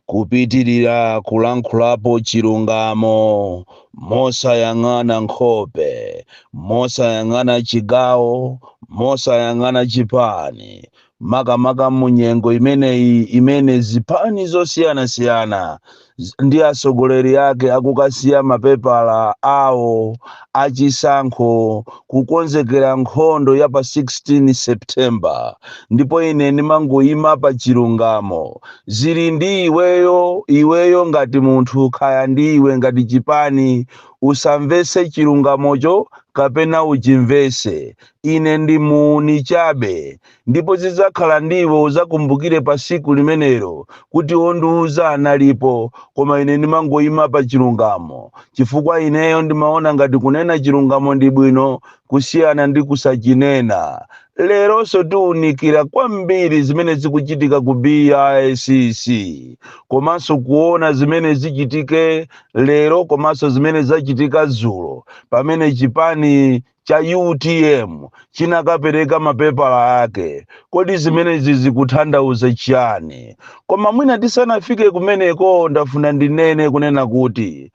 Kupitirira kulankhulapo chilungamo mosayang'ana nkhope, mosayang'ana chigawo, mosayang'ana chipani, makamaka munyengo imeneyi imene zipani zosiyanasiyana ndi atsogoleri ake akukasiya mapepala awo achisankho kukonzekera nkhondo ya pa 16 September. Ndipo ine ndimangoyima pa chilungamo. Zili ndi iweyo, iweyo ngati munthu, kaya ndi iwe ngati chipani, usamvese chilungamocho kapena uchimvese. Ine ndi muuni chabe, ndipo zidzakhala ndiwe uzakumbukire pa siku limenelo kuti wondiuza analipo. Koma ine ndimangoyima pa chilungamo chifukwa ineyo ndimaona ngati kunena chilungamo ndi bwino kusiyana ndi kusachinena. Leronso tiwunikira kwambiri zimene zikuchitika ku BICC, komanso kuona zimene zichitike lero komanso zimene zachitika dzulo pamene chipani cha UTM chinakapereka mapepala ake. Kodi zimenezi zikutanthauza chiyani? Koma mwina tisanafike kumeneko, ndafuna ndinene kunena kuti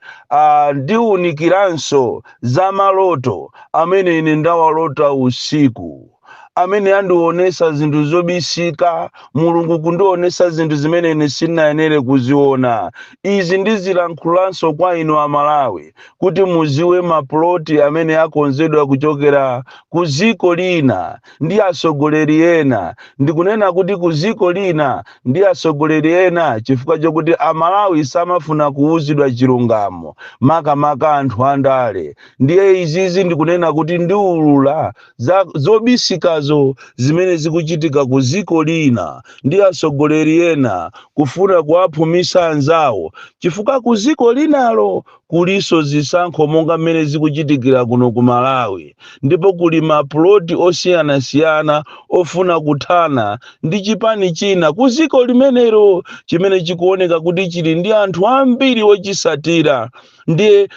ndiwunikiranso za maloto amene ine ndawalota usiku, amene andionesa zinthu zobisika, Mulungu kundionesa zinthu zimene ine sindinayenere kuziona. Izi ndizilankhulanso kwa inu Amalawi kuti muziwe maploti amene akonzedwa kuchokera ku ziko lina ndi atsogoleri ena. Ndikunena kuti ku ziko lina ndi atsogoleri ena chifukwa chokuti Amalawi samafuna kuwuzidwa chilungamo, makamaka anthu andale. Ndiye izizi ndikunena kuti ndiwulula zobisikazo zimene zikuchitika ku ziko lina ndi atsogoleri ena kufuna kuwaphumisa anzawo, chifukwa ku ziko linalo kuliso zisankho monga mmene zikuchitikira kuno ku Malawi, ndipo kuli maploti osiyanasiyana ofuna kuthana ndi chipani china ku ziko limenelo chimene chikuoneka kuti chili ndi anthu ambiri ochisatira. Ndiye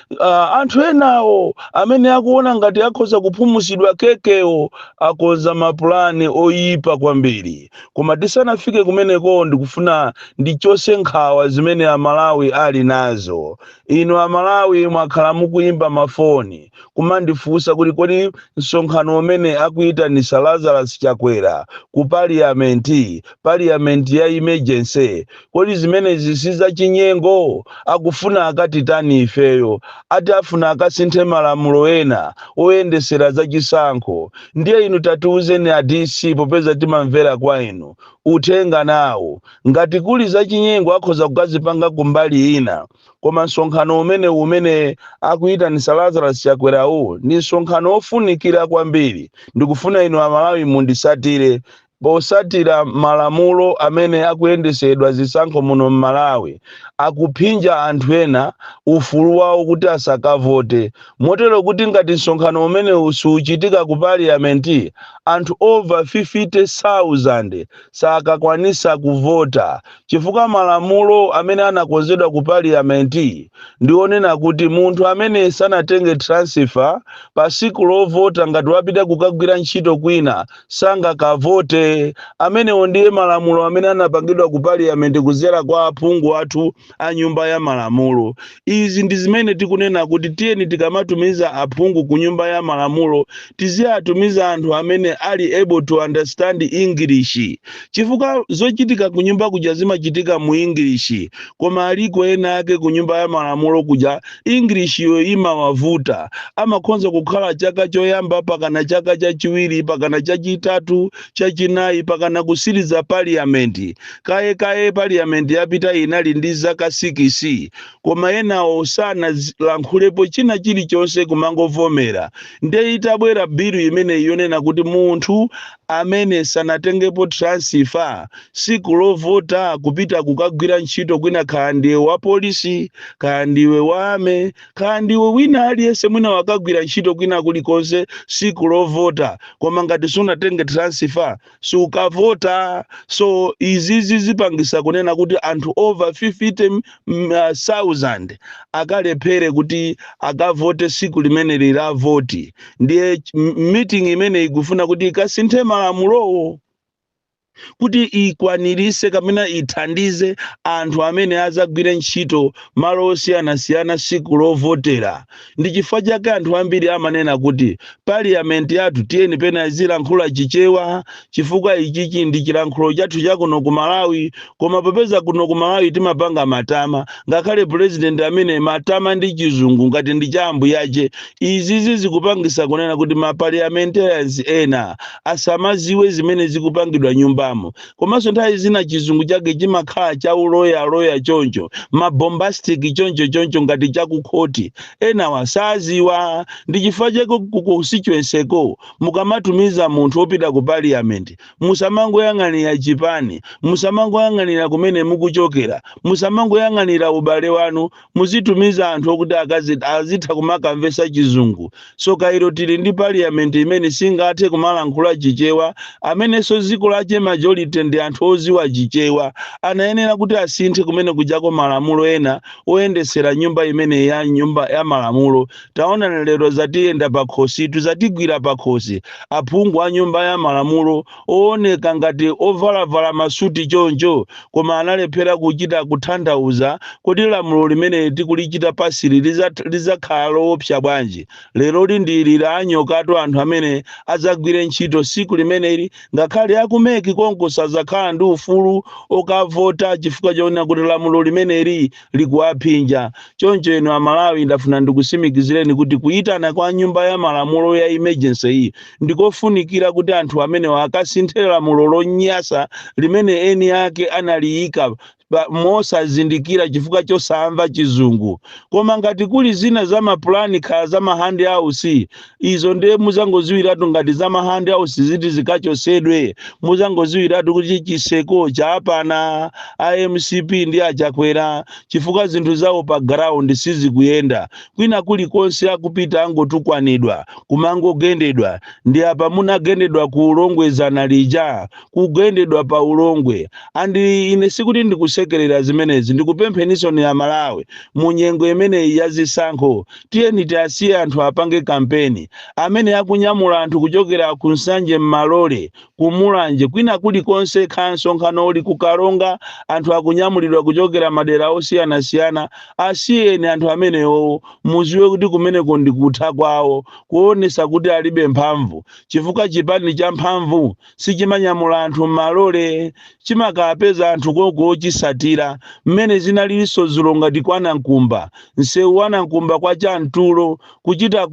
anthu enawo amene akuona ngati akhoza kuphumusidwa kekewo akonza mapulani oyipa kwambiri. Koma tisanafike kumeneko, ndikufuna ndichose nkhawa zimene Amalawi ali nazo. Inu Amalawi mwakhala mukuyimba mafoni kumandifunsa kuti kodi msonkhano umene akuyitanisa Lazarus Chakwera ku parliament, parliament ya emergency, kodi zimenezi si zachinyengo? Akufuna akatitani ifeyo? Ati afuna akasinthe malamulo ena oyendesera zachisankho. Ndiye inu tatiuzeni a DC, popeza timamvera kwa inu, uthenga nawo. Ngati kuli zachinyengo, akhoza kukazipanga kumbali ina, koma msonkhano umene akuyitanisa Lazarus Chakwerawu ndi msonkhano ofunikira kwambiri. Ndikufuna inu Amalawi mundisatire. Posatira malamulo amene akuyendesedwa zisankho muno m'Malawi, akuphinja anthu ena ufulu wawo kuti asakavote, motero kuti ngati msonkhano umenewu suchitika ku parliament, anthu over 50,000 sakakwanisa kuvota, chifukwa malamulo amene anakonzedwa ku parliament ndionena kuti munthu amene sanatenge transfer, pa siku lovota ngati wapita kukagwira ntchito kwina, sangakavote. Amenewo ndiye malamulo amene anapangidwa ku parliament kuzera kwa aphungu athu a nyumba ya malamulo. Izi ndi zimene tikunena kuti tiyeni tikamatumiza aphungu ku nyumba ya malamulo, tiziyatumiza anthu amene ali able to understand English, chifukwa zochitika ku nyumba kuja zimachitika mu English. Koma aliko ena ake ku nyumba ya malamulo kuja English yo imawavuta. Amakhonza kukhala chaka choyamba, pakana chaka chachiwiri, pakana chachitatu, chachinayi, pakana kusiriza parliament. Kaye kaye parliament yapita inali ndi zaka 6, koma enawo sanalankhulepo china chilichonse, kumangovomera. Ndiye itabwera bill imene yonena kuti munthu amene sanatengepo transfer, siku lovota kupita kukagwira ntchito kwina, kaya ndiwe wa polisi, kaya ndiwe wa army, kaya ndiwe wina aliyense, mwina wakagwira ntchito kwina kulikonse, siku lovota koma ngati sunatenge transfer sukavota. So izizi zipangisa kunena kuti anthu over 50,000 akalephere kuti akavote siku limene la voti. Ndiye meeting imene ikufuna kuti ikasinthe malamulowo. Kuti ikwanirise kapena ithandize anthu amene azagwire ntchito malo osiyanasiyana siku lovotera. Ndi chifukwa chake anthu ambiri amanena kuti parliament yathu tiyeni pena izilankhula Chichewa, chifukwa ichichi ndi chilankhulo chathu chakuno ku Malawi. Koma popeza kuno ku Malawi timapanga matama, ngakhale president amene matama ndi Chizungu ngati ndi cha ambuyache, izizi zikupangisa kunena kuti ma parliamentarians ena asamaziwe zimene zikupangidwa nyumbamo. Komanso nthawi zina Chizungu chake chimakhala cha uloyaloya choncho, ma bombastic choncho choncho, ngati chakukhoti, enawa saziwa. Ndi chifukwa chake ku constituency ko mukamatumiza munthu wopita ku parliament, musamangoyang'anira chipani, musamangoyang'anira kumene mukuchokera, musamangoyang'anira ubale wanu. Muzitumiza anthu okuti akazi azitha kumakamvesa Chizungu. So kairo tili ndi parliament imene singathe kumalankhula Chichewa, amenenso dziko lache majority ndi anthu oziwa Chichewa. Anayenera kuti asinthe kumene kujako malamulo ena oyendesera nyumba imene ya nyumba ya malamulo. Taona lero zatiyenda pakhositu, zatigwira pakhosi. Aphungu a nyumba ya malamulo ooneka ngati ovalavala masuti choncho, koma analephera kuchita kutanthauza kuti lamulo limene tikulichita pasili lizakhala loopsa bwanji. Lero lindilira anyokatu anthu amene adzagwire ntchito siku limeneli, ngakhale aku MEC konko sazakhala ndi ufulu okavota, chifukwa choona kuti lamulo limeneli likuwaphinja. Choncho inu Amalawi, ndafuna ndikusimikizireni kuti kuyitana kwa nyumba ya malamulo ya emergency iyi ndikofunikira kuti anthu amenewa akasinthe lamulo lonyasa limene eni ake analiyika mosazindikira chifukwa chosamva Chizungu. Koma ngati kuli zina za mapulani, khala za ma handouts, izo ndiye muzangoziwiratu. Ngati za ma handouts ziti zikachosedwe, muzangoziwiratu kuti chiseko chapana a MCP ndi aChakwera, chifukwa zinthu zawo pa ground sizikuyenda. Kwina kulikonse akupita angotukwanidwa, kumangogendedwa. Ndi apa munagendedwa ku Ulongwezana lija, kugendedwa pa Ulongwe. And ine sikuti ndikusekerera zimenezi. Ndikupempheninso ni Amalawi, mu nyengo imeneyi ya zisankho, tiyeni tiasiye anthu apange kampeni. Amene akunyamula anthu kuchokera ku Nsanje m'malole, kuMulanje, kwina kulikonse, khansonkhano uli kuKalonga, anthu akunyamulidwa kuchokera madera osiyanasiyana, asiyeni anthu amenewo. Muziwe kuti kumeneko ndi kutha kwawo, kuonesa kuti alibe mphamvu, chifukwa chipani cha mphamvu sichimanyamula anthu m'malole, chimakapeza anthu koko ochisatira. Mmene zinalinso zulo, ngati kwa Nankumba, msewu wa Nankumba kwa Chamtulo kuchita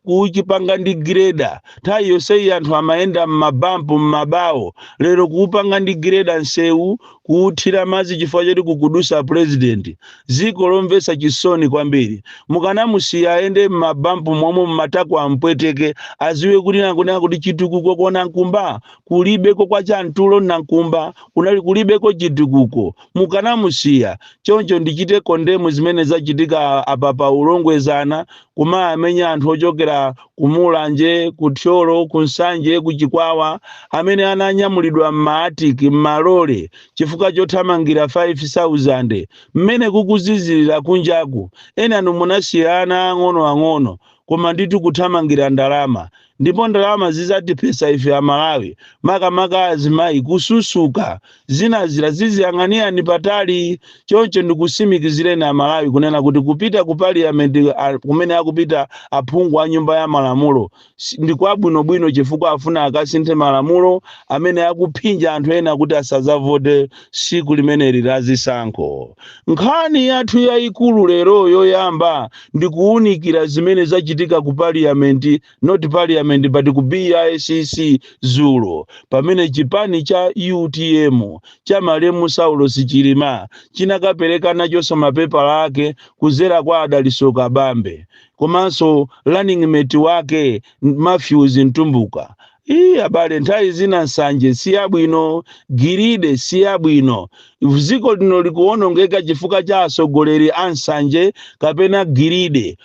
kuchipanga ndi gireda. Nthawi yonseyi anthu amayenda m'mabampu, m'mabawo. Lero kuupanga ndi gireda msewu, kuuthira madzi chifukwa choti kukudusa president. Dziko lomvetsa chisoni kwambiri. Mukanamusiya ayende m'mabampu momwe, mmatako ampweteke, aziwe kuti nakunena kuti chitukuko kwa Nankumba kulibeko, kwa Chamtulo Nankumba kunali kulibeko chitukuko. Mukanamusiya choncho. Ndichite condemn zimene zachitika apa pa Ulongwezana, kumamenya anthu ochokera kuMulanje, kuThyolo, kuNsanje, kuChikwawa, amene ananyamulidwa m'maatiki, m'malole, chifukwa chothamangira 5000 mmene kukuzizirira kunjaku. Enanu munasiya ana ang'onoang'ono, koma ndithu kuthamangira ndalama. Ndipo ndalama zizatiphetsa ife Amalawi, makamaka azimayi, kususuka zinazira ziziyang'anirani patali. Choncho ndikusimikizireni Amalawi kunena kuti kupita ku parliament kumene akupita aphungu a nyumba ya malamulo ndi kwabwinobwino, chifukwa afuna akasinthe malamulo amene akuphinja anthu ena kuti asadzavote siku limeneli la zisankho. Nkhani yathu yayikulu lero yoyamba ndi kuwunikira zimene zachitika ku parliament, not parliament but ku BICC zulo, pamene chipani cha UTM cha malemu Saulos Chilima chinakapereka nachonso mapepala ake kuzera kwa Adaliso Kabambe komanso running mate wake Matthews Mtumbuka. Ii abale, nthawi zina nsanje si yabwino, greed si yabwino. Dziko lino likuwonongeka chifukwa cha atsogoleri a nsanje kapena greed.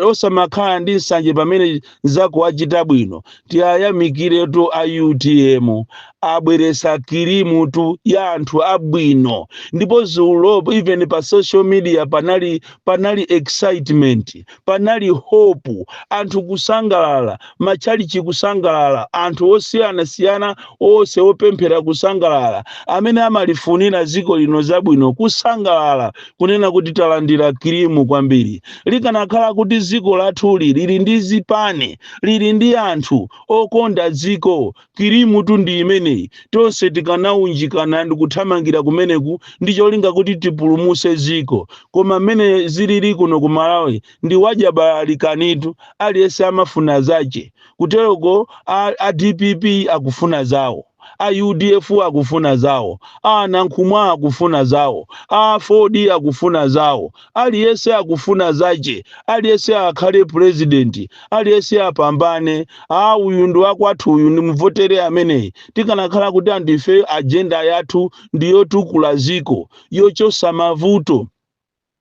Osamakhala ndi nsanje pamene zako wachita bwino. Tiyayamikiretu a UTM. Abweresa kirimutu ya anthu abwino. Ndipo dzulo even pa social media panali excitement, panali hope, anthu kusangalala, machalichi kusangalala, anthu osiyanasiyana onse opemphera kusangalala, amene amalifunira dziko lino zabwino kusangalala, kunena kuti talandira kirimu kwambiri. Likanakhala kuti dziko lathuli lili ndi zipani, lili ndi anthu okonda dziko, kirimutu ndi imeneyi, tonse tikanaunjikana ndi kuthamangira kumeneku ndi cholinga kuti tipulumuse dziko. Koma mmene zilili kuno ku Malawi ndi wajabalikanitu, aliyense amafuna zache. Kuteroko a DPP akufuna zawo, a UDF akufuna zawo, a Nankhumwa akufuna zawo, a Ford akufuna zawo, aliyense akufuna zache, aliyense akhale president, aliyense apambane. A uyu ndi wakwathu, uyu ndimuvotere ameneyi. Tikanakhala kuti anthu ife agenda yathu ndiyotukula ziko, yochosa mavuto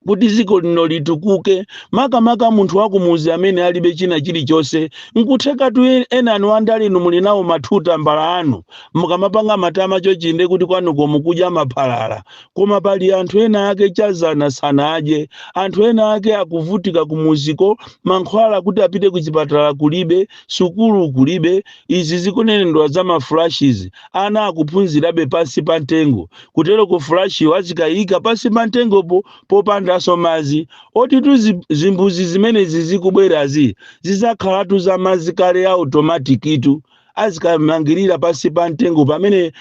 kuti dziko lino litukuke, makamaka munthu wakumuzi amene alibe china chilichonse. Nkuthekatu enanu andale inu muli nawo mathuta mbala anu, mukamapanga matama chochinde kuti kwanuko mukudya maphalala, koma pali anthu ena ake chazana sanadye, anthu ena ake akuvutika kumuziko, mankhwala kuti apite kuchipatala kulibe, sukulu kulibe. Izi zikunenedwa za ma flashes, ana akuphunzirabe pansi pa mtengo. Kutero ku flashiwo azikayika pansi pa mtengopo popandanso madzi otitu zimbuzi zimenezi zikubwerazi zizakhalatu za madzi kale automatic, azikamangirira pansi pa mtengo pamene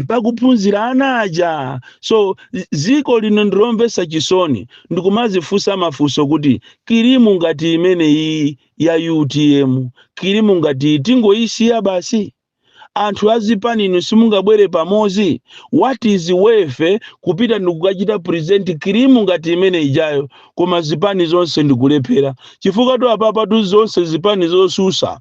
pakuphunzira ana aja. So ziko lino ndilomvetsa chisoni, ndikumazifunsa mafunso kuti kirimu ngati imeneyi ya UTM, kirimu ngati tingoyisiya basi? Anthu azipani inu simungabwere pamodzi? What is worth kupita ndikukachita present kirimu ngati imene ijayo, koma zipani zonse ndikulephera? Chifukwa tu apapatu zonse zipani zosusa,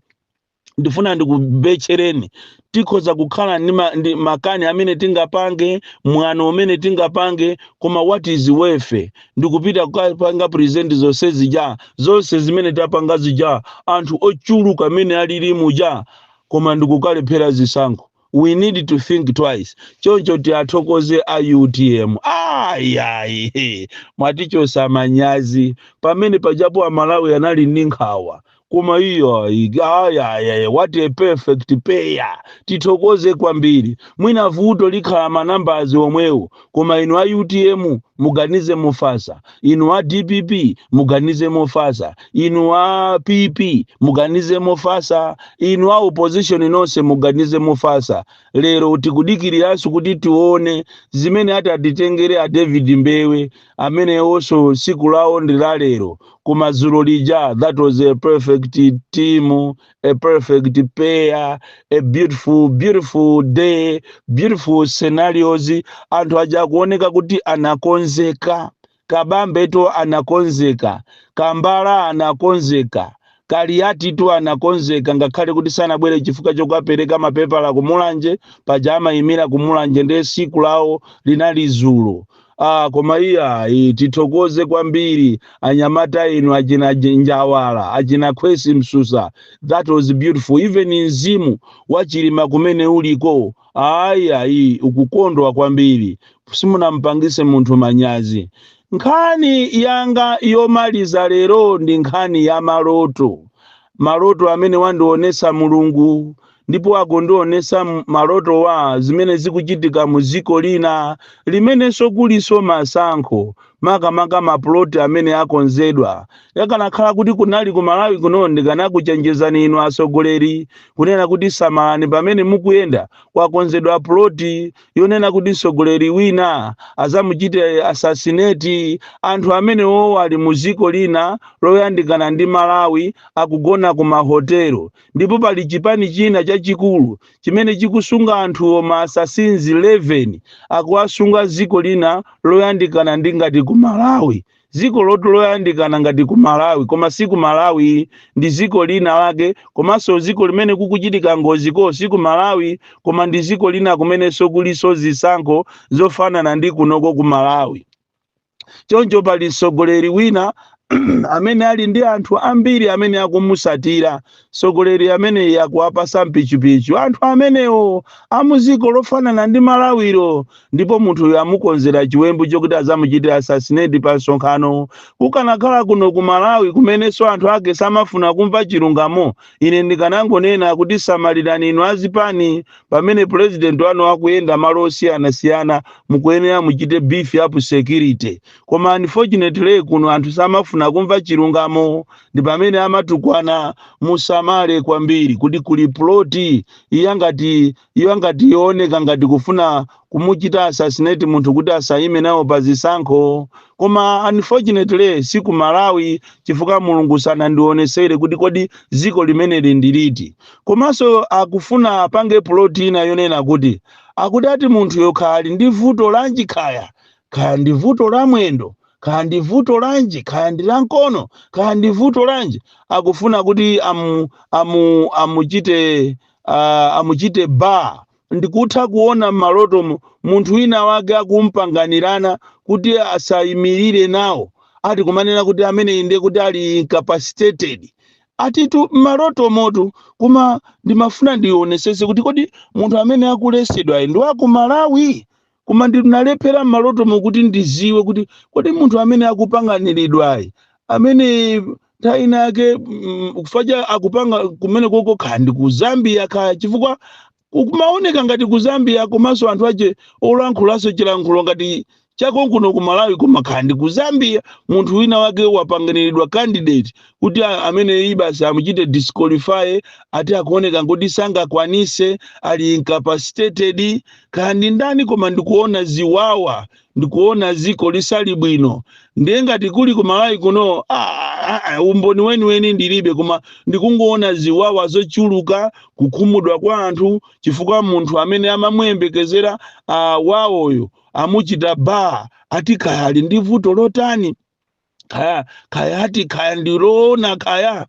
ndifuna ndikubetchereni, tikhoza kukhala ndi makani amene tingapange, mwano umene tingapange, koma what is worth ndikupita kukapanga present zonse zija, zonse zimene tapanga zija, anthu ochuluka amene alili muja, koma ndikukalephera zisankho? We need to think twice. Choncho tiathokoze a UTM. Ayayi, mwatichosa manyazi. Pamene pajapo Amalawi anali ndi nkhawa, koma iyo ayayaya, what a perfect pair! Tithokoze kwambiri. Mwina vuto likhala ma numbers omwewo, koma inu a UTM muganize mofasa, inu a DPP muganize mofasa, inu a PP muganize mofasa, inu a opposition nonse muganize mofasa. Lero tikudikiriranso kuti tione zimene atatitengere a David Mbewe, amene onso tsiku lawo ndi la lero. Koma dzulo lija, that was a perfect team, a perfect pair, a beautiful, beautiful day, beautiful scenarios. Anthu aja kuoneka kuti anakonzeka. Kabambeto anakonzeka, Kambala anakonzeka, Kaliatitu anakonzeka, ngakhale kuti sanabwere chifukwa chokapereka mapepala kumulanje. Paja amayimira kumulanje, ndiye siku lawo linali dzulo. Ah, koma iya, tithokoze kwambiri anyamata inu, achina Njawala, achina Khwesi Msusa. That was beautiful. Even mzimu wachilima kumene uliko, ayi ayi, ukukondwa kwambiri, simunampangise munthu manyazi. Nkhani yanga yomaliza lero ndi nkhani ya maloto, maloto amene wandionesa Mulungu, ndipo akundionesa maloto wa zimene zikuchitika mu dziko lina limenenso kuliso masankho, makamaka ma plot amene akonzedwa. Yakanakhala kuti kunali ku Malawi kuno, ndikanakuchenjezani inu atsogoleri kunena kuti samalani pamene mukuyenda, kwakonzedwa plot yonena kuti mtsogoleri wina azamuchite assassinate. Anthu amenewo ali mu dziko lina loyandikana ndi Malawi, akugona ku mahotelo, ndipo pali chipani china chachikulu chimene chikusunga anthuwo, ma assassins 11 akuwasunga dziko lina loyandikana ndi ngati ku Malawi, dziko loti loyandikana ngati ku Malawi, koma si ku Malawi, ndi dziko lina lake. Komanso dziko limene kukuchitika ngoziko si ku Malawi, koma ndi dziko lina kumenenso kuliso zisankho zofanana ndi kunoko ku Malawi. Choncho pali mtsogoleri wina Amene ali ndi anthu ambiri amene akumusatira sogoleri ameneyi, akuwapasa mpichipichi anthu amenewo amuziko lofanana ndi Malawiro. Ndipo munthuyo amukonzera chiwembu chokuti azamuchite assassinate pa msonkhano. Kukanakhala kuno ku Malawi, kumenenso anthu ake samafuna kumva chilungamo, ine ndikanangonena kuti samalirani inu azipani. Pamene president wanu akuyenda malo osiyanasiyana, mukuyenera muchite beef up security. Koma unfortunately kuno anthu samafuna kumva chilungamo, ndi pamene amatukwana. Musamale kwambiri kuti kuli plot iya ngati iyo ngati yooneka ngati kufuna kumuchita assassinate munthu kuti asayime nawo pa zisankho. Koma unfortunately si ku Malawi, chifukwa Mulungu sanandionesere kuti kodi ziko limeneli ndi liti. Komanso akufuna apange plot ina yonena kuti akuti ati munthu yokha ali ndi vuto lanji, khaya kaya ndi vuto la mwendo, kaya ndi vuto lanji, kaya ndi la mkono, kaya ndi vuto lanji, akufuna kuti amuchite bar. Ndikutha kuona m'malotomo munthu wina wake akumpanganirana kuti asayimirire nawo, ati kumanena kuti amene ndiye kuti ali incapacitated, atitu m'maloto motu. Koma ndimafuna ndionesese kuti kodi munthu amene akulesedwa ndi wa ku Malawi? Koma ndinalephera m'malotomo kuti ndiziwe kuti kodi munthu amene akupanganiridwayi, amene nthawi ina yake kufacha akupanga kumene koko, kaya ndi ku Zambia kaya, chifukwa kumaoneka ngati ku Zambia, komanso anthu ache olankhulaso chilankhulo ngati chakonkuno ku Malawi, koma kaya ndi ku Zambia, munthu wina wake wapanganiridwa candidate kuti amene iyi basi amuchite disqualify, ati akuoneka ngoti sangakwanise, ali incapacitated, kaya ndi ndani. Koma ndikuona ziwawa, ndikuona ziko lisali bwino. Ndiye ngati kuli ku Malawi kuno, umboni weniweni ndilibe, koma ndikungoona ziwawa zochuluka, kukhumudwa kwa anthu, chifukwa munthu amene amamuyembekezera wawoyo amuchita bar, ati kaya ali ndi vuto lotani, kaya kaya ati kaya ndiloona, kaya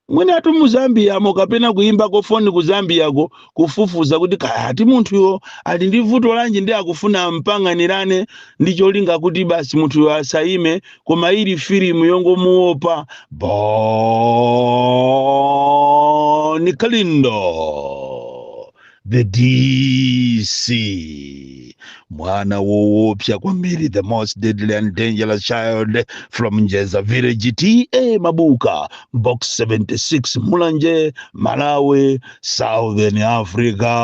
mwina ati mu Zambiyamo, kapena kuyimbako foni ku Zambiyako kufufuza kuti kaya ati munthuyo ali ndi vuto lanji, ndi akufuna mpang'anirane ndi cholinga kuti basi munthuyo asayime. Koma ili filimu yongomuopa Bon Kalindo, the DC, mwana woopsa kwambiri, the most deadly and dangerous child from Njeza Village, T/A Mabuka, Box 76, Mulanje, Malawi, Southern Africa.